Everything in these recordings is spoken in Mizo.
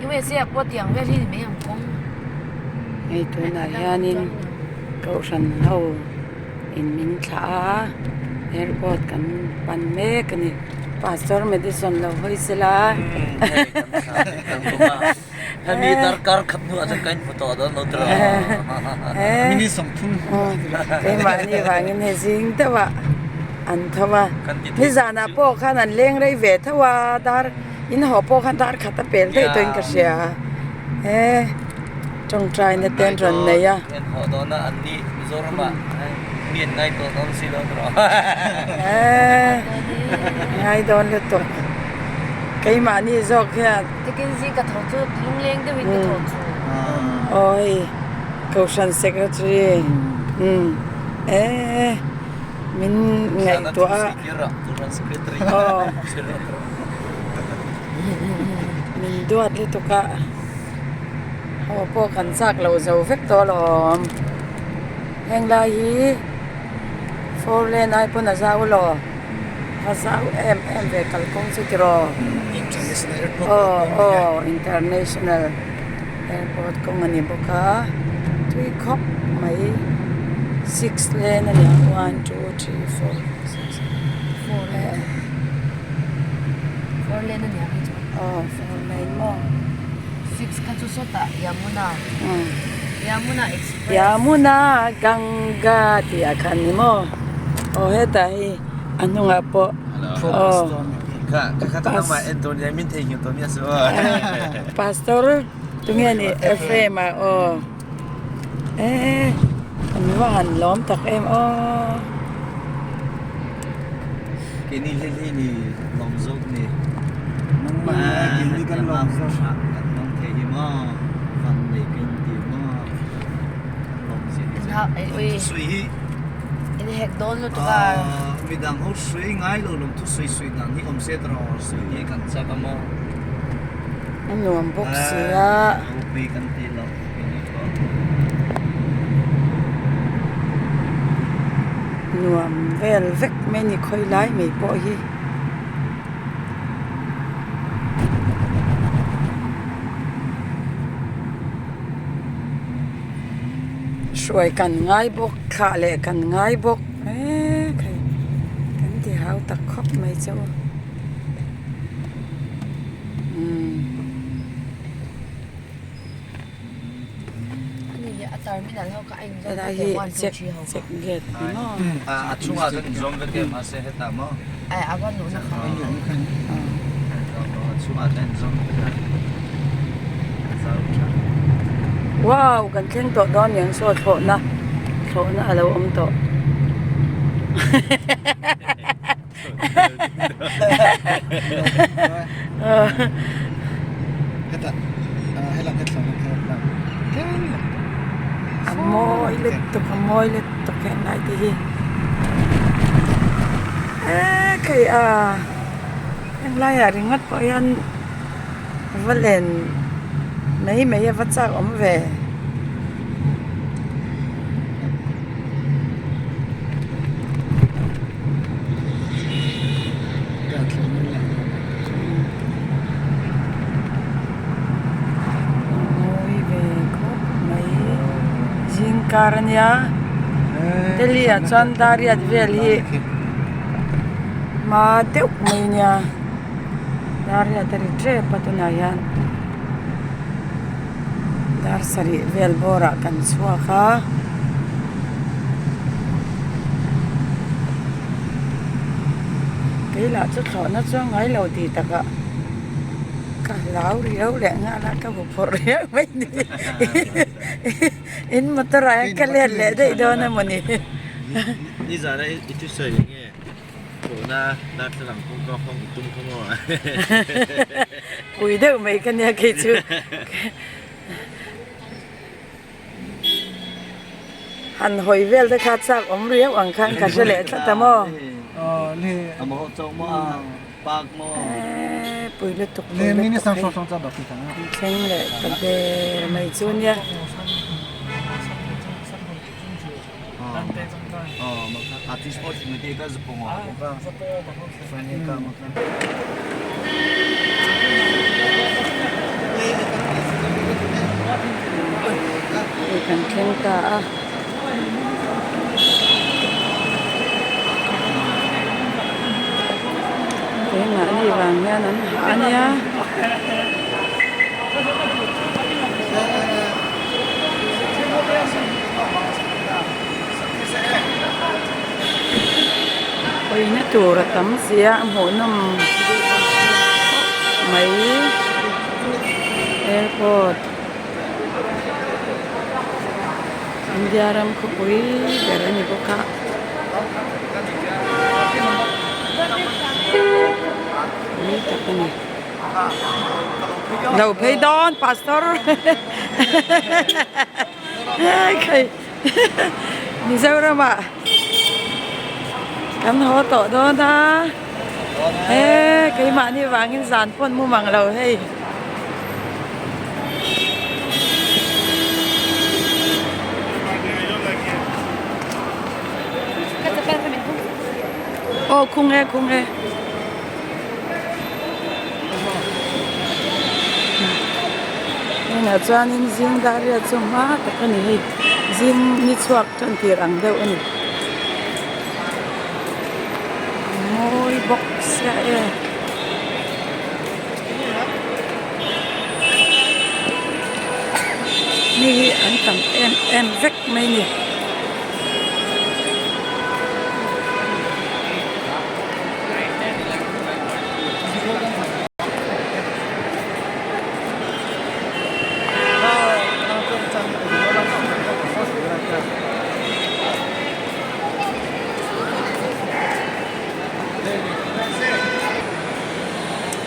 USA ah pawh tiang vel hi ni mai ang kawng. Hei tunah hianin kohhran ho in min thlah a airport kan pan mek a ni pastor Madison lo hawi sela. Hemi darkar khat hnuah chuan ka inhmu tawh dawn lo tiraw. Mini 30 Keimahni vangin hei zing deuh ah an tho a, nizanah pawh khan an leng rei ve tho a, dar in haw pawh khan dar khat a pel daih tawhin ka hria e tawngtaina te an rawn nei a. An haw dawn a an ni Mizoramah mi an ngai tawh dawn si lo tiraw. Ngai dawn lutuk keimahni zawk hian. Tikin zing ka tho chu lungleng deuhin ka tho chu. Aw hei Kohhran Secretary umm eh min ngaihtuah a aw min duat lutuk a haw pawh kan chak lo zo vek tawh alawm heng lai hi four lane ai pawn a zau elaw. A zau em em ve kalkawng chu tiraw aw aw international airport kawng a ni bawk a tui khawp mai six lane a ni ang one two three four five six four four lane a ni ang hi chu aw four lane maw six kha chu sawtah Yamuna Yamuna express Yamuna Ganga tih ah khan ni maw. Aw hetah hi a hnungah pawh aw pastor tunge ni Ephraim ah aw eh an va han lawm tak em aw. Inhek dawn lutuk a. Midang ho sui ngai lo lawm thu sui sui dan hi awm se tawh sui hi kan chak a maw. A nuam bawk si a. Ropui kan ti lo Nuam vel vek mai ni khawi lai mai pawh hi. Hruai kan ngai bawk thlah leh kan ngai bawk eee khai kan ti hau tak khawp mai che u umm. Helai hi check check gate a ni maw. A chungah chuan inzawm vek em mahse hetah maw a chungah chuan inzawm vek a. Wow kan thleng tawh dawn niang saw thlawhna thlawhna a lo awm tawh a mawi lutuk a mawi lutuk heng lai te hi eee khei a heng laiah ringawt pawh hian. Va len mai mai a va chak awm ve. Mawi ve khawp mai zing kar a nia Delhi ah chuan dariat vel hi hma deuh mai a nia. Dar hian a ri tep a tunah hian dar sarih vel bawrah kan chhuak a keilah chu thlawhna chuan ngai lo tih takah ka hlau riau leh nghal a ka huphurh riau mai ni in motor ah hian ka let leh daih dawn emawni. Pui deuh mai ka nia kei chu. Han hawi vel te kha chak awm riau ang khan ka hre leh tlat a maw. Eee pui lutuk pui lutuk hei an thleng leh ta der mai chu nia. Kan thleng ta a. Keimahni vang hian an hah a nia. Awina tur a tam sia a hmuhnawm khawp mai airport India ram khawpui ber a ni bawk a. Pui tak a ni. Lo phei dawn pastor Mizoram ah kan haw tawh dawn a he keimahni vangin zan pawn mu mang lo hei. Aw khung e khung e. Tunah chuanin zing dar riat chu hma tak a ni hei zing ni chhuak tan tir ang deuh a ni mawi bawk sia e. Mi hi an tam em em vek mai a ni.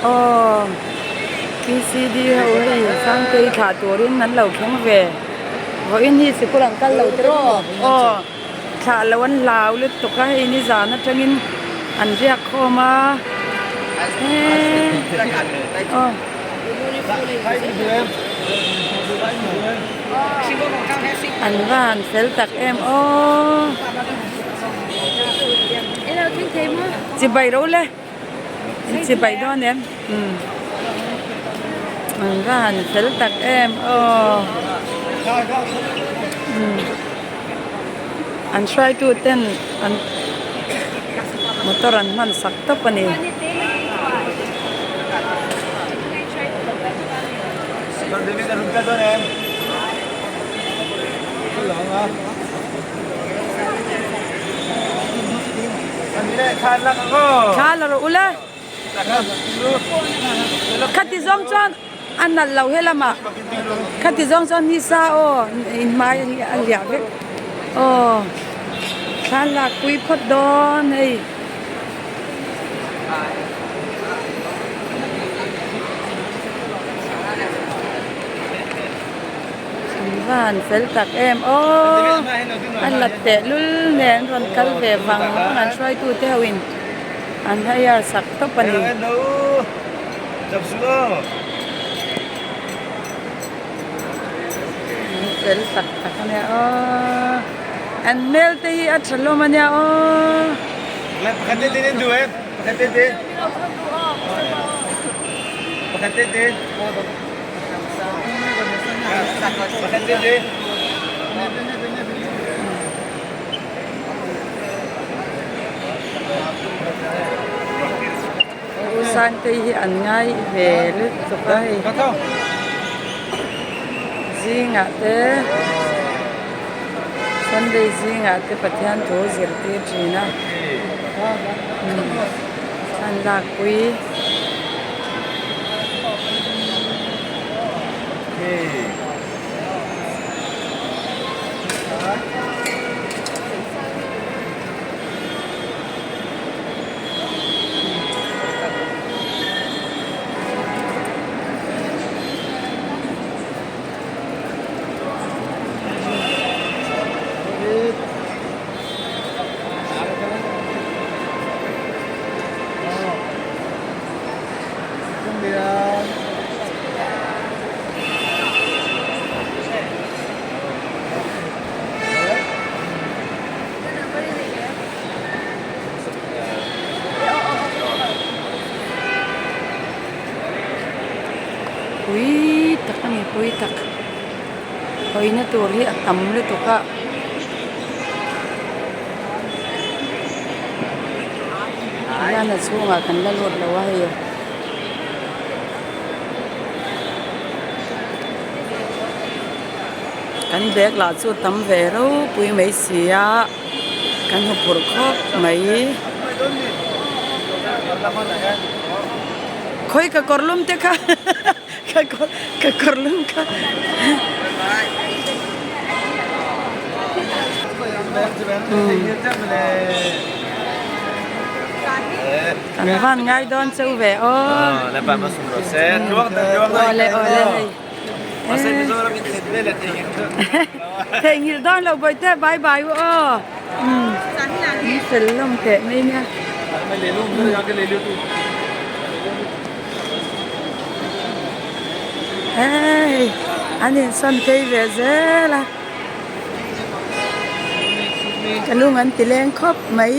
Aw PCD ho hei Sangtei thlah turin an lo thleng ve vawiin hi sikul an kal lo tiraw aw. Thlah lo an hlau lutuk a hei nizan atangin an riak khawm a aw an va han fel tak em aw chibai ro le chibai dawn em an va han fel tak em aw. An hruaitu ten an motor an hman sak tawp a ni. Thla la rawh ula. Khati zawng chuan a nalh lo he lamah khati zawng chuan nisa aw in hmai a hliah vek aw thla lak pui phawt dawn hei. An va han fel tak em aw a la tehlul nen rawn kal ve vang vang an hruaitute ho in. An hire sak tawp a ni. An fel tak tak a nia aw. An hmel te hi a tha hlawm a nia aw. U Sangtei hi an ngai ve lutuk a hei zingah te Sunday zingah te Pathian thu zirtir thin a an lakpui. Pui tak a ni pui tak. Hawina tur hi a tam lutuk a. Tihian a chhungah kan la lut lo a hei. Kan bag lah chu tam ve ropui mai si a kan hmu phurh khawp mai. Khawi ka kawr lum te kha ka kawr ka kawr lum kha. Kan van ngai dawn cheu ve aw. Awle awle hei. Theihnghilh dawn lo bawihte bye bye u aw. Min fel lawm teh mai nia. Hei an insawn phei ve zel a. Ka lung an ti leng khawp mai.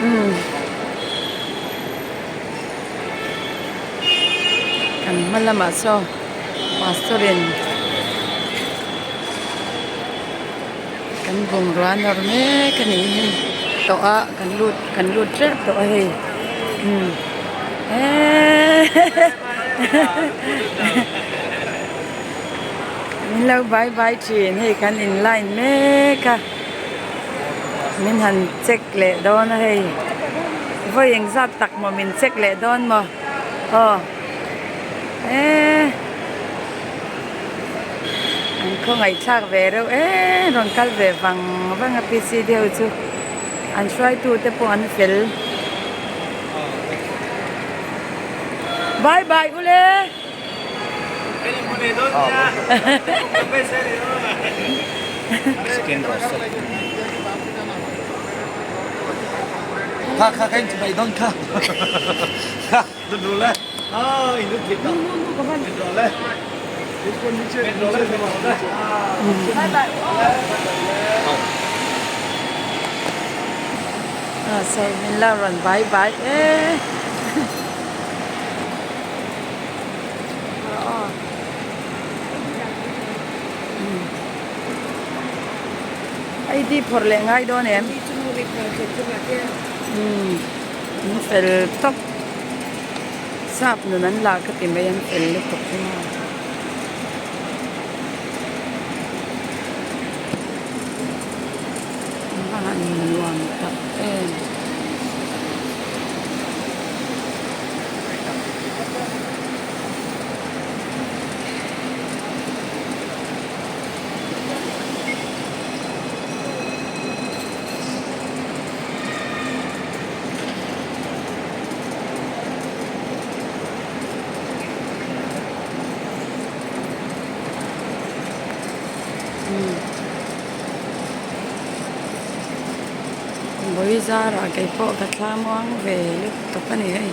Umm. Kan hma lamah saw pastor in kan bungrua nawr mek a nih hi tawh a kan lut kan lut tep tawh a hei umm eeee min lo bye bye thin hei kan in line mek a min han check leh dawn a hei vawi engzat tak maw min check leh dawn maw aw eee an khawngaihthlak ve reuh e rawn kal ve vang vang a P C deuh chu an hruaitu te pawh an fel bye bye ule. Kha kha kha in chimei don kha. Kha dun ru le. Ah in dun thik ta. Le. Ah sei min lo rawn bye bye e. ID phawrh leh ngai dawn em? An fel tawp sap nun an la ka ti mai an fel lutuk hi maw. An va han nuam tak em. Bawizarah keipawh ka thla muang ve lutuk a ni hei.